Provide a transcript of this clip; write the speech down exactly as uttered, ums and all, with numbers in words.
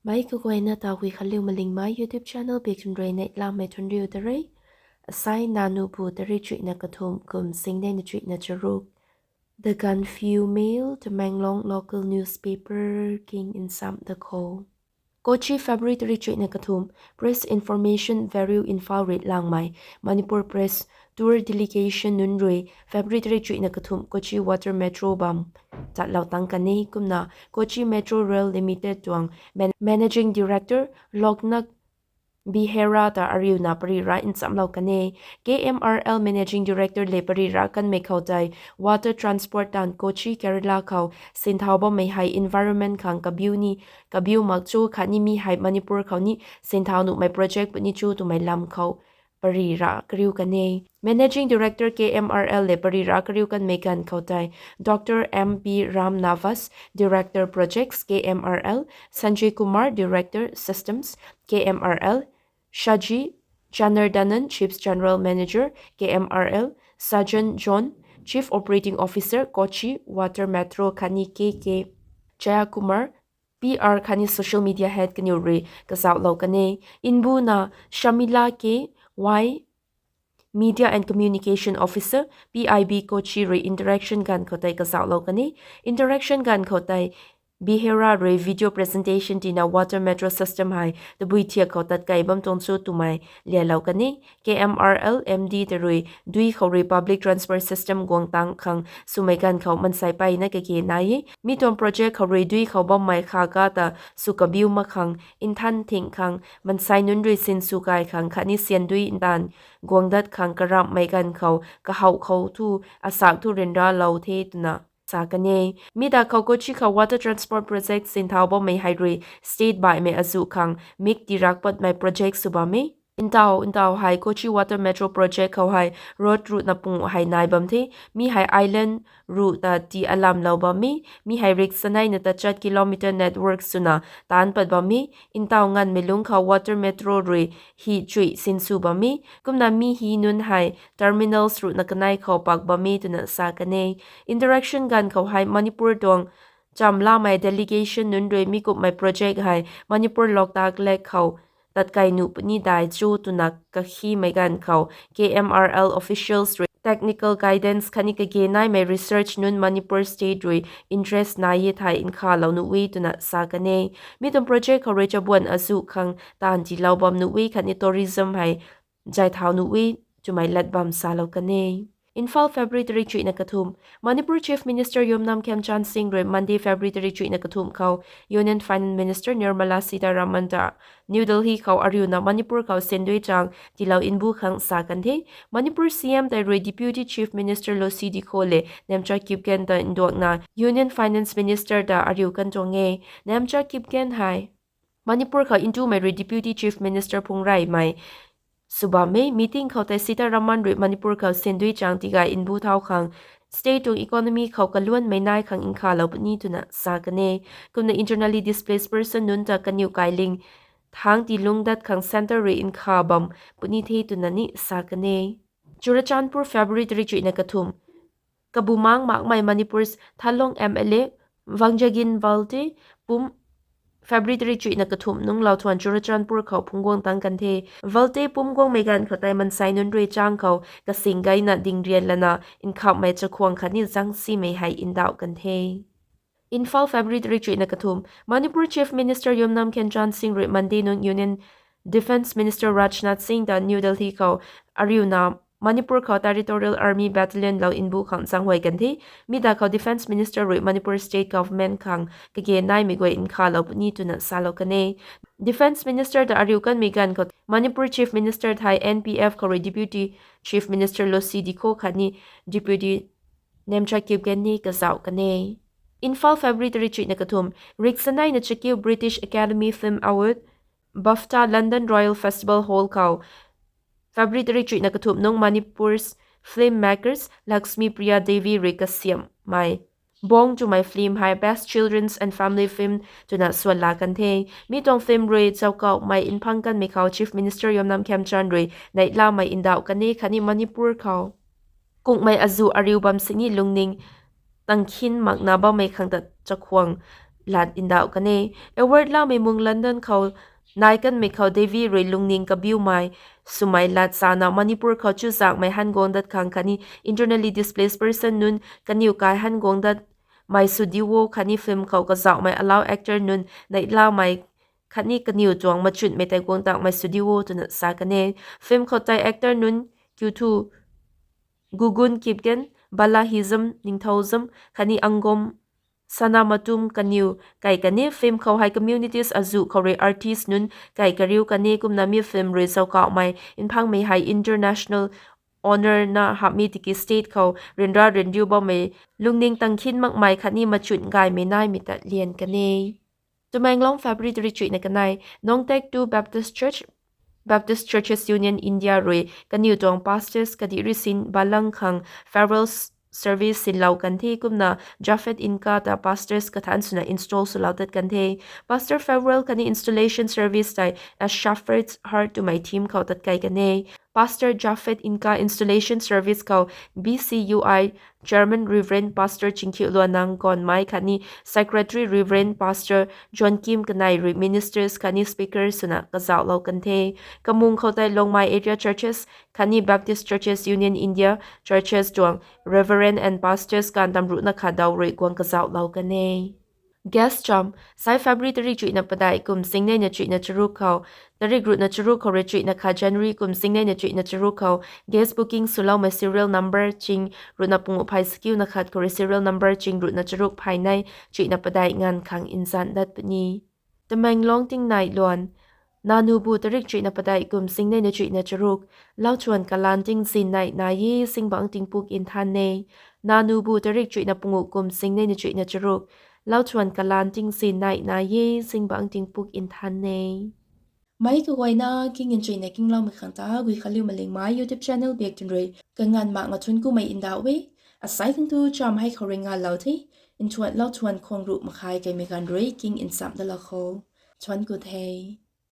Mei kaguayna ta hui khanliu malingmei YouTube channel bik thun rui neihlamei thun riu ta rei. Asai nanu bu tarik chuihna kathumh kum singneina chuihna charuk. The Gaanphiu Mail, Tamenglong local newspaper king nsam da khou. Kochi, February tarik chuihna kathumh, Press Information Bureau, Imphal rui langmei, Manipur Press Tour Delegation nunc rui February tarik chuihna kathumh Kochi Water Metro bam tatlou tang kan e. Kumna Kochi Metro Rail Limited tuang Man-, Managing Director Loknath Behera ta ariuna parira nchamlou kan e. K M R L Managing Director le parira kanmei khou tei water transport taanv Kochi, Kerala khou sinthau bammei hei environment khang kabiu ni, kabiu mak cho khatni mi hei Manipur khou ni sinthau nuhmei project puni cho twmei lam khou parira kariu kan e. Managing Director K M R L le parira kariu kanmei ganv khou tei Doctor M P Ramnavas, Director Projects K M R L, Sanjay Kumar, Director Systems K M R L, Shaji Janardanan, Chief General Manager K M R L, Sajan John, Chief Operating Officer Kochi Water Metro khatni K K Jayakumar, P R khatni Social Media Head kaniw rui kazauhlou kan e. Mbuna Shamila K Y, Media and Communication Officer, P I B Kochi rui interaction ganv khou tei kazauhlou kan e. Interaction ganv khou tei Behera rui video presentation tina water metro system hei tabui thiak khou tatkai bam tuang cho twmei lialou kan e. K M R L M D ta rui dui khou rui public transport system guang tang khang swmei ganv khou mansei mpeyna kage nai e. Mi tuang project khou rui dui khou bammei kha ka ta sw kabiu mak khang, nthan thing khang, mansei nunc rui sinsw kai khang khatni sian dui ntaanv guang dat khang karamhmei ganv khou kahouh khou thu asak thu ryanralou the twna sa kan e. Mi da khou Kochi khou water transport project sinthau bammei hei rui state baihmei azuh khang mik tirak patmei project sw bam e. Ntau, ntau hei Kochi Water Metro Project khou hei road ruhna pungu hei nai bam the. Mi hei island ruh ta tii alamlou bam e. Mi hei rik saneina tachat kilometer network swna taanc pat bam e. Ntau nganvmei lungc khou water metro rui hi chuih sinsw bam e. Kumna mi hi nunc hei terminals ruhna kanei khou pak bam e twna sa kan e. Interaction ganv khou hei Manipur tuang chamlamei delegation nunc rui mi kumhmei project hei Manipur Loktak Lake khou tatkai nuh puni dai cho twna kakhimei ganv khou K M R L officials rui technical guidance khatni kage naimei research nunc Manipur State rui interest nai e thei nkhavlou nuh e twna sa kan e. Mi tuang project khou rui chabuan azuh khang taanv tiilou bam nuh e khatni tourism hei zay thau nuh e twmei lat bam salou kan e. Imphal, February tarik chuihna kathumh. Manipur Chief Minister Yumnam Khemchand Singh rui Monday, February tarik chuihna kathumh khou Union Finance Minister Nirmala Sitharaman ta New Delhi khou ariuna Manipur khou sendui chang tiilou mbu khang sa kan the. Manipur C M tei rui Deputy Chief Minister Losii Dikho le Nemcha Kipgen ta nduakna Union Finance Minister ta ariu kan tuang e. Nemcha Kipgen hei Manipur khou ntumei rui Deputy Chief Minister phungc reymei sw bam e. Meeting khou tei Sitharaman rui Manipur khou sendui chang tigay mbu thau khang state tuang economy khou kaluanmei nai khang nkhavlou puni twna sa kan e. Kumna internally displaced person nunc ta kaniw kailing thangc tiilung dat khang centre rui nkhav bam puni the twna ni sa kan e. Churachandpur, February tarik chuihna kathumh. Kabumang makmei Manipur's Thalong M L A Vangjagin Valte pum February tarik chuihna kathumh nungc lauthuan Churachandpur khou phungc guang tang kan the. Valte pum guangmei ganv khou tei mansei nunc rui chang khou kasing gayna dingrian lana nkhamhmei chakhwang khatni zangsimei hei ndauh kan the. Imphal, February tarik chuihna kathumh. Manipur Chief Minister Yumnam Khemchand Singh rui Monday nung Union Defence Minister Rajnath Singh ta New Delhi khou ariuna Manipur khou Territorial Army Battalion lou mbu khang zaenghuay kan the. Mi da khou Defence Minister rui Manipur State Government khang kage naimei guay nkhavlou puni twna salou kan e. Defence Minister ta ariu kanmei ganv khou Manipur Chief Minister thei N P F khou rui Deputy Chief Minister Losii Dikho khatni Deputy Nemcha Kipgen ni kazauh kan e. Imphal, February tarik chuihna kathumh. Rik saneina chakiu British Academy Film Award, BAFTA, London Royal Festival Hall khou February tarik chuihna kathumh nung Manipur's film makers Lakshmi Priya Devi rui kasiamhmei Bong twmei film hei Best Children's and Family Film twna swanla kan the. Mi tuang film rui chaukauhmei mphang kanmei khou Chief Minister Yumnam Khemchand rui neihlamei ndauh kan e khatni Manipur khou kungmei azuh ariu bam sini lungning tangkhin makna bammei khang ta chakhwang lat ndauh kan e. Award laumei mung London khou nai kanmei khou Devi rui lungning kabiumei swmei lat sana Manipur khou chuzaenghmei han guang dat khang khatni internally displaced person nunc kaniw kai han guang datmei sw di o khatni film khou kazauhmei alau actor nunc neihlamei khatni kaniw tuang machunmei tei guang tangmei sw di o twna sa kan e. Film khou tei actor nunc kiu thu Gugun Kipgen, Bala Hizam, Ningthoujam khatni Angom Sanamatum kaniw kai kan e. Film khou hei communities azuh khou rui artist nunc kai kariu kan e. Kumna mi film rui zauckauhmei mphangmei hei international honour na hamhmei tiki state khou ryanra ryanriu bammei lungning tangkhin makmei khatni machun gaymei naimei ta lian kan e. Tamenglong, February tarik chuihna kanei. Nongtek two Baptist Church, Baptist Churches Union India rui kaniw tuang pastors kadih rui sin balang khang farewell service sinlou kan the. Kumna Japhet Inka ta pastors kathanc swna install swlou tat kan the. Pastor farewell khatni installation service tei A Shepherd's Heart twmei theme khou tat kai kan e. Pastor Japhet Inka installation service khou B C U I Chairman Reverend Pastor Chingkhiuluanang Gonmei khatni Secretary Reverend Pastor John Kim kanei rui ministers khatni speakers swna kazauhlou kan the. Kamung khou tei Longmai area churches khatni Baptist Churches Union India churches tuang Reverend and Pastors kanv tam ruhna khat daw rui guang kazauhlou kan e. Guest cham, sai February tarik chuihna padeih kum singneina chuihna charuk khou, tarik ruhna charuk khou rui chuihna khat January kum singneina chuihna charuk khou guest booking swloumei serial number ching ruhna punguh phay sakiuna khat khou rui serial number ching ruhna charuk phay nei chuihna padeih nganv khang nzan dat puni. Tamenglong tingnai luan. Nanubu tarik chuihna padeih kum singneina chuihna charuk, lauchuan kalan tingzin nei nai e, zingbangc tingpuk nthan e. Nanubu tarik chuihna punguh kum singneina chuihna charuk, lauchuan kalan tingzin nei nai e, zingbangc tingpuk nthan e. Meic kaguayna king nchuina kingloumei khang ta Guikhanliu Malingmei YouTube channel biak twn rui kanganv mak nga thuanc kumei ndauh e. Asai khang tu cham hei khou rui ngalou the. Nthuan lauchuan khwang ruh makhai kaimei ganv rui king nchamh dalou kho. Thuanc ku the.